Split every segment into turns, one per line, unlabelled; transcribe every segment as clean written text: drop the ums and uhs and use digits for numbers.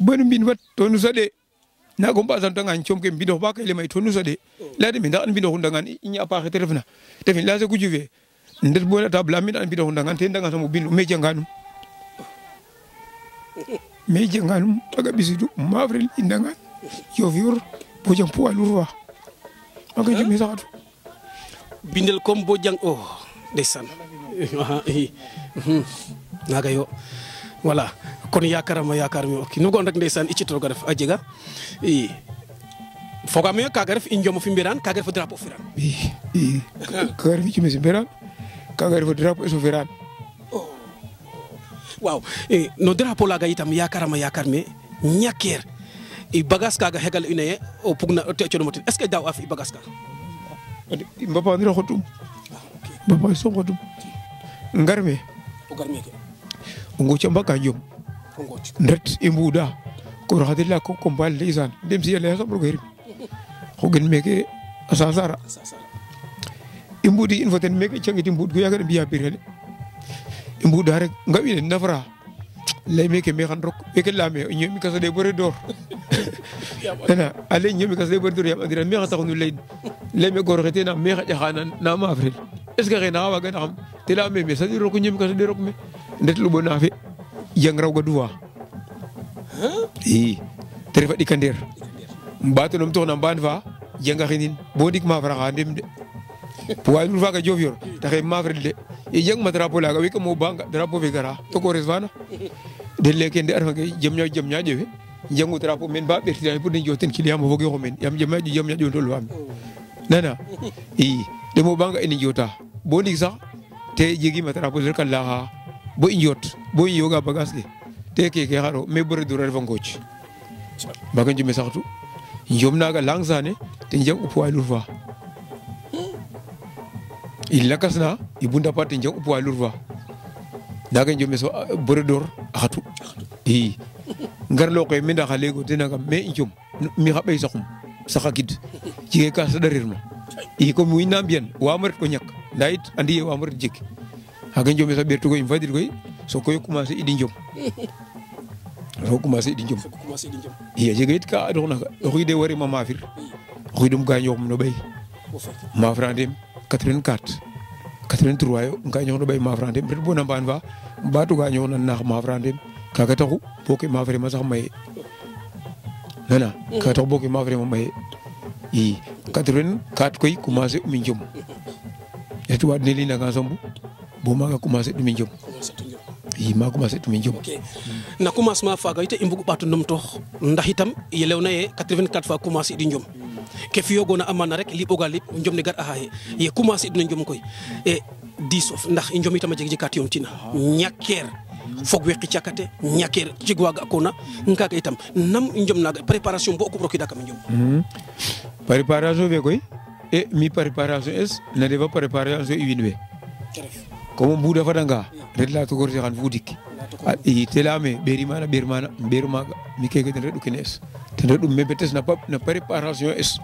banu bin wat to nu sade na go ba san tanga chom ke bindo ba kay le may to nu sade la de mi da an bindo hundangan inya pa khete refna te fin la se ku juve ndet bo la tabla min an bindo hundangan te ndanga samu bin me janganu taga bisidu mavril indangan yo viur bo jang po alurwa aga jimi saxatu
bindel comme bo jang ndeysaan naga yo voilà kon yakarama mi okki no gon rek ndeysaan i citoro ga def a jega i fogame kaga ref i njomo fi mbiran kaga ref drapeau firan
kaga ref ci mesi mbiran kaga ref drapeau so firan
waaw no drapeau laga itam yakarama me ñaker i bagas kaga hegal une o pugna te ciodo motin est ce que daw af i bagas ka
mbapa ndira xotum mbapa so xotum ngarme
o garme ke
ngo chamba ka jom ndet imbuda ko rahadilla ko kombal lisan dem si yalla so burgo herim ko gen meke asasara imbudi infoten meke changiti imbud go yaga biya birede imbuda rek ngawi nafra lay meke me xan rok meke lame ñomi kaso de bore dor ana ale ñomi kaso de bore dor yam andira me xata xunu lay me gor xete na me xaja xana na ma afril est ce que xena wa gana xam te la me sa di rok ñomi kaso de rok me ndet lu bona fe jang raw ga duwa tere di kandir mbatu nom to na ban fa janga xinin bo dik ma fara xandim de puwa lu fa ga jofior taxé ma afril de jang ma drapeau la ga wi ko mo banga drapeau fe gara to ko resvana de leken de arfa jëm ñaa jefe jangu drapeau men ba berti pour den joten client mo fogi xomen yam jëm ñaa jon tolu am nana de mo banga eni jota bo dik sax te jegi ma drapeau rek la bo injot bo yoga bagas ke te ke xaro me bore du refa ngoch baga jume saxtu njom naga langsane te njang upo alur fa illa kasna ibunda pati njang upo alur fa naga jume so bore dor xatu ngar lo koy minda xale go dina me njom mi xabay saxum saxakid ci ka sa darirma ko muy nambien wa marit ko ñak ndayit andi wa marit jek haga njom sa bertu ko im fadir koy so koy commencé idi njom iya jegait ka adona oxide wari ma mafir oxidum gañox no bay mafrandem 84 83 yo gañox no bay mafrandem ret bona ban fa batu gañox na nax mafrandem kaga taxu boke mafre ma sax may nana ka taxu boke mafre ma may 84 koy commencé mi njom etu wad ne li na ga sombu bo maga commencé dum njom ma commencé dum njom
na commencement faga ite imbugu batu nom tox ndax itam yelewna ye 84 fois commencé di njom ke fiyogona amana rek li boga lip njom ne gar ahaye ye commencé dina njom koy e 10 ndax njom itam jegi kat yom tina ñaker fog weqi ciakate ñaker jigwaga akona ngaka itam nam njom naga préparation bo ko roki dakam njom
préparation ve koy mi préparation es na deva préparation iwinwe comme buda fadanga red la to gorti xan fudik telame berimana berma mi keke den redu kenes ten redu mebetes na préparation es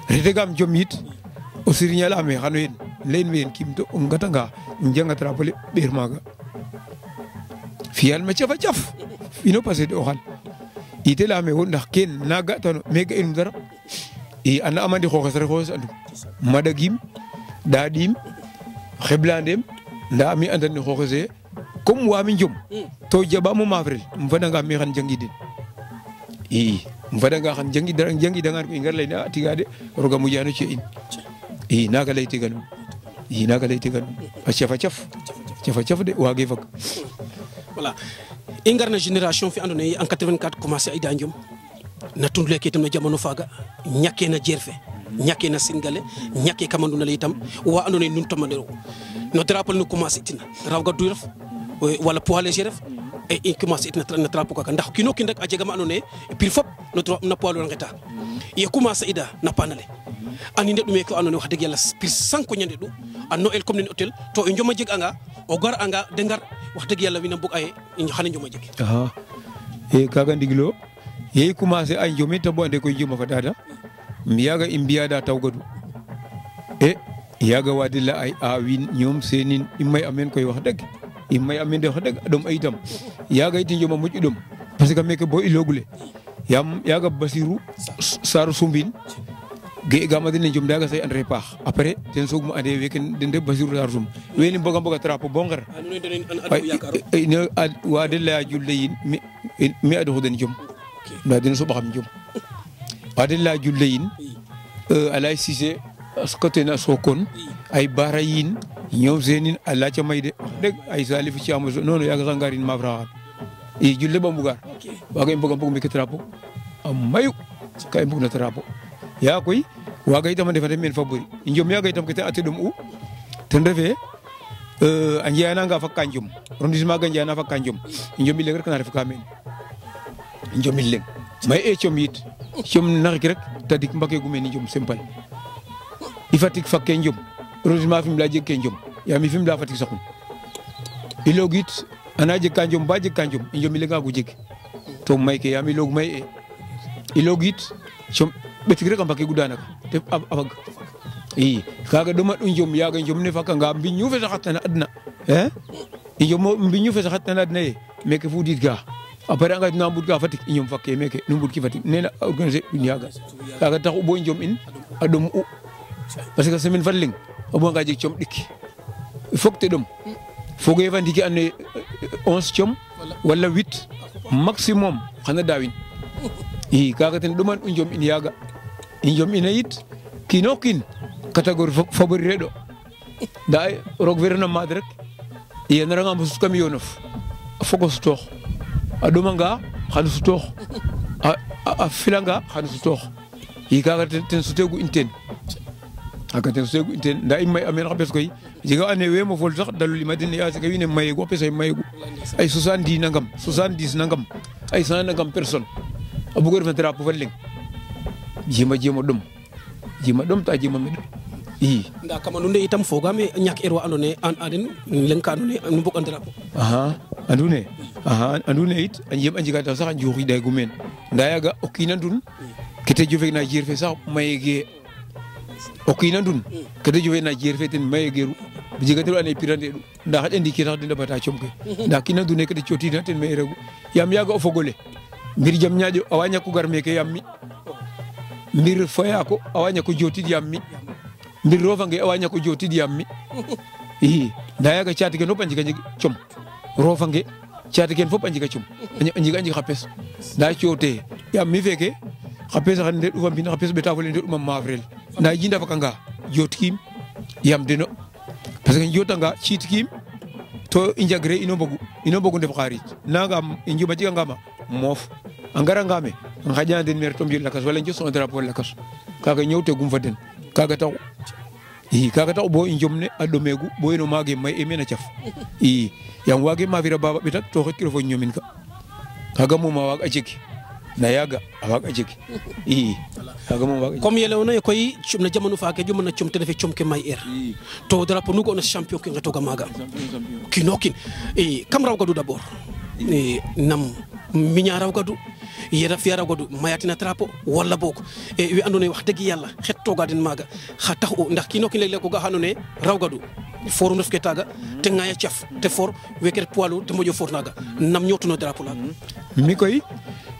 redegam jomit o sirignal ame xano yen len wen kimto ngatanga njanga trapole bermaga fial ma cafa caf ino passé do xal telame won ndax ken naga tan mega en dara ana amandi xoxes rek xoxes andu madagim dadim xeblandem nda mi andani xoxese comme wa mi njom to jaba mo mavril mfada nga mi xan jangidin mfada nga xan jangi dangar ko ngar lay na tigade roga mu janu ci in naga lay tiganum a cafa caf de wage fak
voilà ingar na génération fi andone en 84 commencé ay da njom na tundle ke tam na jamono faga ñaké na jerfe ñaké na singale ñaké kamandu na itam wa andone nun tomandero no drapeau no commencé tina rawga du ref wala poids léger ref e in commencé tina na drapeau ka ndax kino kin rek a jega ma andone pil fop no poids lo ngeta ye commencé ida na panale ani ndet me ko andone wax deug yalla pil sanko ñande du a noel comme ni hôtel to e njoma jeg anga o gar anga de ngar wax deug yalla wina bug ay xana njoma jeg
kaga ndiglo ye commencé ay njomi to bo ande ko njoma fa dada mi yaga imbiyada tawgadu yaga wadilla ay awin ñom senin imay amen koy wax deug imay amen de wax deug dom ay tam yaga iti njoma muccu dom parce que meke bo ilogule yam yaga Basiru Saru Sumbin ge gama den jom daga say andre paax après ten soog mu ande weke den de Basiru Saru Sum weni mboga trapo bongar ne wa de la julle yin mi ado den jom na den so baxam jom wa de la julle yin alay Cissé côté na Sokone ay barayin ñoom zenin ala ca may de deg ay Salif ci am noonu yaga sangarin ma fra i julle ba mbugar waga mbogam mi ke trapo am mayu kay mbug na trapo ya koy waga itam defante men favori njom yaga itam ke te atedum u ten refe a njeyana nga fa kanjum arrondissement ga njeyana fa kanjum njom i leng rek na ref ka men njom i leng may e com yit com naxik rek tadik mbake gu men njom sempal i Fatick fakke njom arrondissement Fimela jeg ke njom yaam i Fimela Fatick saxun i logit ana jeg ka njom ba jeg ka njom njom i lenga gu jeg to may ke yaam i log may e i logit com ɓetik rek a mbake gu danaka te a fag i kaga ɗoma ɗu njom yaga njom ne fakanga mbiñu fe saxatna adna i njom mbiñu fe saxatna adna ye meke fudit ga après anga na mbud ka Fatick i njom fakke meke nu mbud ki Fatick nena organiser un yaga kaga taxu bo njom in a ɗom u parce que semaine fan leng o bo nga jeg com ɗik fok te ɗom foge fa ndiki ane 11 com wala 8 maximum xana daawin i kaga ten ɗoman u njom in yaga i njom ina yit kiino kiin catégorie favori reɗo nda roog fe refna maad rek yenaranga mo sut kam yonof a fogo sutoox a ɗomanga xan sutoox a filanga xan sutoox i kaga ten sutegu in teen kaga ten sutegu in teen nda i may ameen xa bes koy jega ane we mo fol sax dalu lima den ya sega wiin we mayegu a pesa mayegu ay 70 nangam 70 nangam ay 100 nangam personne a bugo refna drapeau fa leng jima ɗom ta jima meɗ i
nda kamanu nde itam fogame ñak erwa ando naye an aden leng ka ando naye nu mbog an drapeau
andune it a njem a njega tax sax a njuxida gu meen nda yaga o kiina ndun kete jofek na jeer fe sax mayege o kiina ndun kete jofek na jeer fe ten mayegeru jega tero ane pirande ɗu nda xaƴa ndiki sax den ndabata com ke nda kiina ndune kete cotina ten maye regu yaam yaga o fogole mbir jam ñaaƴo awa ñako gar meke yaam mi mbir fayako awa ñako jotid yaam mi mbir rofange awa ñako jotid yaam mi i nda yaga caate ken fop a njega com rofange caate ken fop a njega com a njega xa pes nda coote yaam mi feke xa pes xan ndeɗ ufa mbin xa pes ɓeta fole ndeɗ uma maafrel nda jinda fakanga jot kiim yaam deno parce que jotanga ciit kiim to i njagre ino mbogu ndef xarit nangam i njuba jegangama moof a ngaranga me ngaƴana den maire to mbiyo lakas wala njos un drapeau lakas kaga ñëwtegum fa den kaga taxu i kaga taxu bo i njom ne a ɗomegu bo eno maage may e meen a caf i yaam waage maafira baba ɓetak to xetkiro fo ñomin ka kaga moom a waag a jeg na yaga a waag a jeg i kaga moom waag
comme yelewna ye koy na jamano faake jomana com te refe com ke may er to drapeau nu ga'ona champion ke ngetoga maaga kiino kiin i kam raw gadu d'abord nam miña raw gadu yera fiya raw gadu mayatina drapeau wala boog we andoona yee wax dëgg yàlla xettooga den maaga xa tax o ndax kiino kiin leg-leg ko ga xa andoona yee raw gadu forum ref ke taaga te ŋaaya caf te for weke ret poids lourd te moƴo for naaga nam ñootino drapeau laaga
mi koy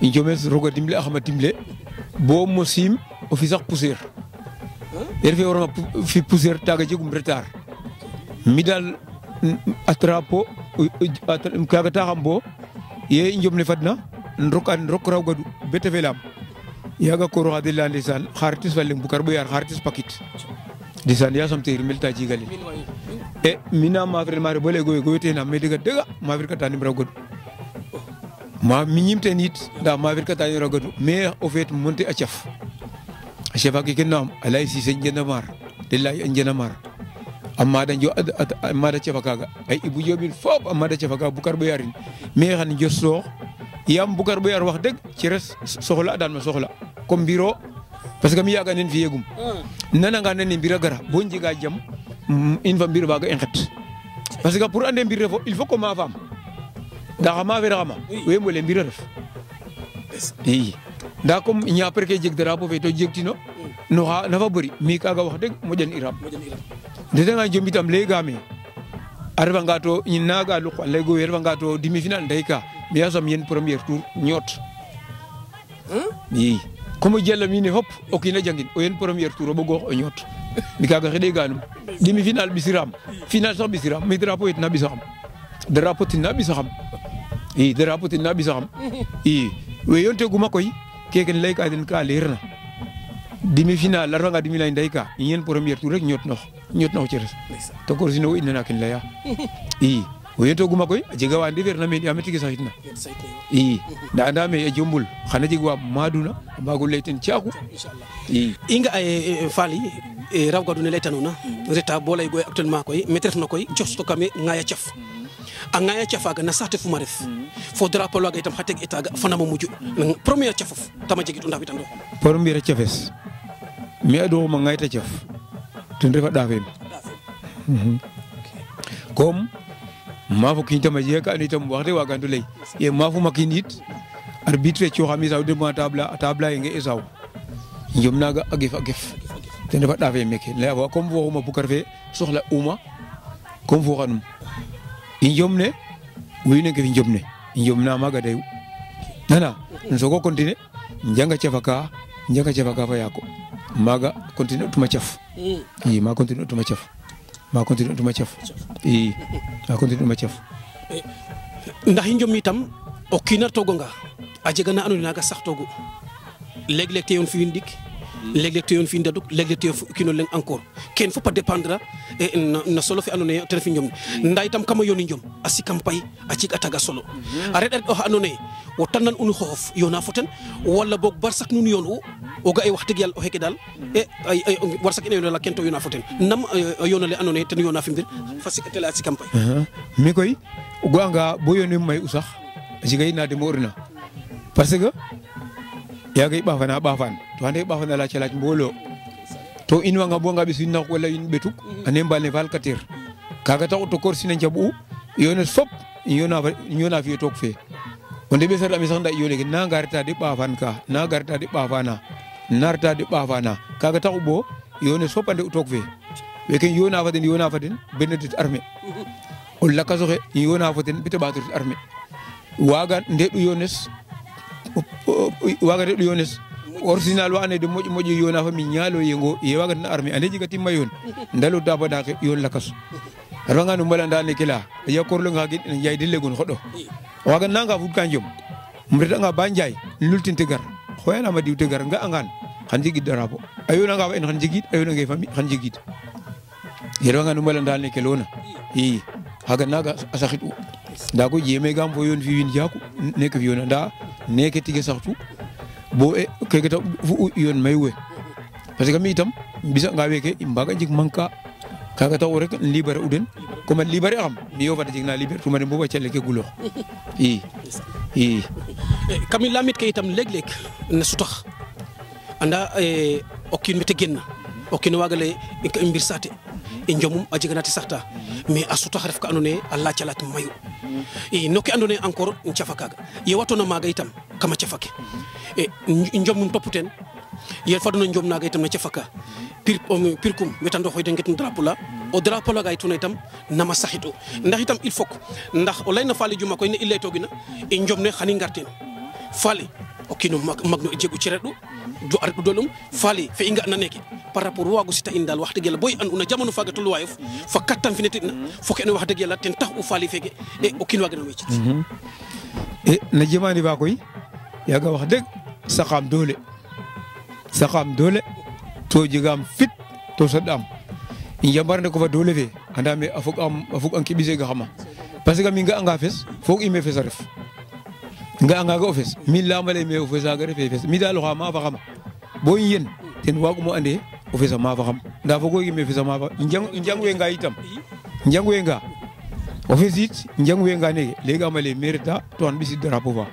i jomes roog a dimle axama dimle bo mosiim o fi sax poussière e refe warama fi poussière taaga jegum retard mi daal a drapeau kaaga taxam bo ye i njom ne fadna rok raw gadu bete felam yaga koro xa de leya ndeysaan xaritis fa leng bukar bo yaar xaritis pakit ndeysaan yasam te rimel ta jigalin e mina mafrel mare bo lego goyetena me dega mafir ka tanim raw gadu ma mi ñim ten it nda mafir ka tanim raw gadu mais au fait monter a caf a cafa ke ken naam alay Cissé njenamar de lay njenamar amada cafa kaga ay Ibou Diobine fop amada cafa kaga bukar bo yarin mais xan jo soox yaam bukar bo yar wax dëgg ci res soxla daan ma soxla comme mbiro parce que mi yaga nen fiyegum nananga nene mbira gara bo njega jam in fa mbir faga i nget parce que pour ande mbir refo il faut que ma faam nda xa maafere xama we mbole mbira ref i nda comme ñaper ke jeg drapeau fe to jegtino noxa nafa bëri mi kaga wax dëgg moƴan iram ndetanga jom itam laygaame a refanga to naga luq lego we refanga to demi final ndey ka mi yasam yen premier tour ñot i comme jella mi ne hop o kina jangin o yen premier tour o bogo o ñot mi kaga xede ganum demi final bisiram final sax bisiram mi drapeau it na bisam drapeau tin na bisam i drapeau tin na bisam i we yonte guma koy keken lay ka den ka leerna demi final la ranga demi lay ndey ka yen premier tour rek ñot no ci res to ko sino inna kin laya i we yonte guma koy jega wa ndiver na men yamati gi saxitna i da me e jombul xana jeg wa maduna magul leyten ciaku
i inga ay fali raw gadu ne leytanuna reta bolay goy actuellement koy metref na koy josto kame ngaya ciaf a ngaya ciafaga na saate fuma ref fo drapeau laga itam xateg etaga fanama muju premier ciafof tama jegit ndax bitando
premier ciafes mi ado ma ngayta ciaf tun refa dafem comme mafu kin tama je ka ni tam wax de wagandu lay ye mafu makinit arbitre ci xami saw de ma tabla nge esaw njom naga agef te dafa dafe meke la wa comme waxuma bukar fe soxla uma comme fo xanum i njom ne wuy ne ke fi njom ne njom na maga day nana nsogo continue njanga cafaka fa yako maga continue tuma caf i ma continue tuma caf i ma continue tuma caf
ndax i njom itam o kiina togo nga a jega na ando naga sax togu leg te yon fi ndik leg te yon fi ndaduk leg te kino leng encore ken faut pas dépendre na solo fi ando ne fi njom nda itam kama yoni njom asi kampay a ci ataga solo a red o ando ne o tanan unu xof yona foten wala bok barsak nun yon o ga ay wax deug yalla o heke dal ay warsak ina la kento yona foten nam yona le ando ne ten yona fi mbir fasik tela ci kampay
mi koy go nga bo yoni may usax jigay na de morina parce que yaga bafan to ande bafana la celaj mbolo to in wanga bonga bisu nak wala in betuk ane mbal ne fal katir kaga ta to kor sinen jabu yones fop yona fi tok fe onde be sar ami sax nda yole na garta de bafan ka na garta de bafana narta de bafana kaga ta bo yones fop ande tok fe we ken yona faden benedit armée o la ka soxe yona faden bita batur armée waga ndedu yones waga de yones original wa ane de moji yona fa mi nyalo yengo ye waga na armée ane jiga timma yon ndalo daba da yon lakas ranga no mbala ndane kila ya korlo ngagi yaay de legon xodo waga nanga fut kanjum mreta nga banjay lultinte gar xoyana ma diwte gar nga angan xan jigi darabo ayona nga fa en xan jigi ayona ngay fami xan jigi ye ranga no mbala ndane kelona i haga naga asaxitu nda ko jeme gam fo yon fi win jaku nek fi yona nda neke tige saxtu bo keke ta fu yon maywe parce que mi itam bisa nga weke imbaga jik manka kaga taw rek libéré uden ko man libéré am mi yo fata jik na libéré tuma dem bo ciel ke gulo i
kamil lamit ke itam leg na sutax anda okin mete genna okin wagale mbir sate e njomum a jeganati saxta mais a sutax ref ka andone Allah calat mayu e noki andone encore ciafa kaga ye watona maga itam kama ciafake e njomum toputen ye fadono njom naga itam na ciafaka pirkum wetando hoyde ngetum drapeau la o drapeau la gay tuna itam nama saxito ndax itam il faut ndax o layna fali juma koy ne illay togina e njom ne xani ngarten fali o kino magno jegu ci reddu do ar dolum fali fe inga naneke par rapport wago sita indal wax deug yalla boy an una jamono faga tollu wayef fa kattam finetina fo ken wax deug yalla ten tax u fali fege e o kino wagna wecci
e na jemani ba koy yaga wax deug saxam dole to jigam fit to sadam yambar ne ko fa dole fe andame afuk an kibise ga xama parce que mi nga anga fes fok ime fes ref nga anga ga ofes mi lamale me ofes aga ref fes mi dal xama fa xama bo yen ten wagu mo ande ofes ma fa xam nda fogo ime fes ma fa njang we nga itam njang we nga ofes it njang we nga ne lega amale merita to an bisi drapeau fa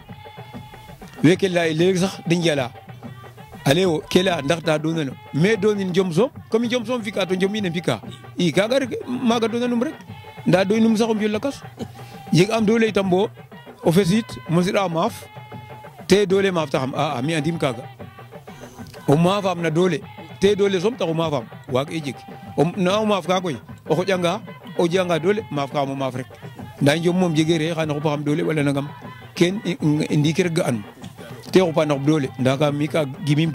weke lay leg sax din jala aleo kela ndaxta donano mais donin jom som comme jom som fika to jom ine fika i kaga rek maga donanum rek nda doynum saxum yul lakas jeg am dole itam bo o fesit mosira maaf te dole maaf taxam a mi andim kaga o maafam na dole te dole som taxu maafam waag e jeg na maaf ka koy o xojanga o janga dole maaf ka mo maaf rek nda jom mom jegere xana xupa xam dole wala nangam ken indi ker ga an te ko pa nak dole ndaka mi ka gimim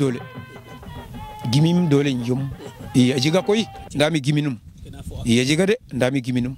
dole njum iya jiga koy ndami giminum iya jiga de ndami giminum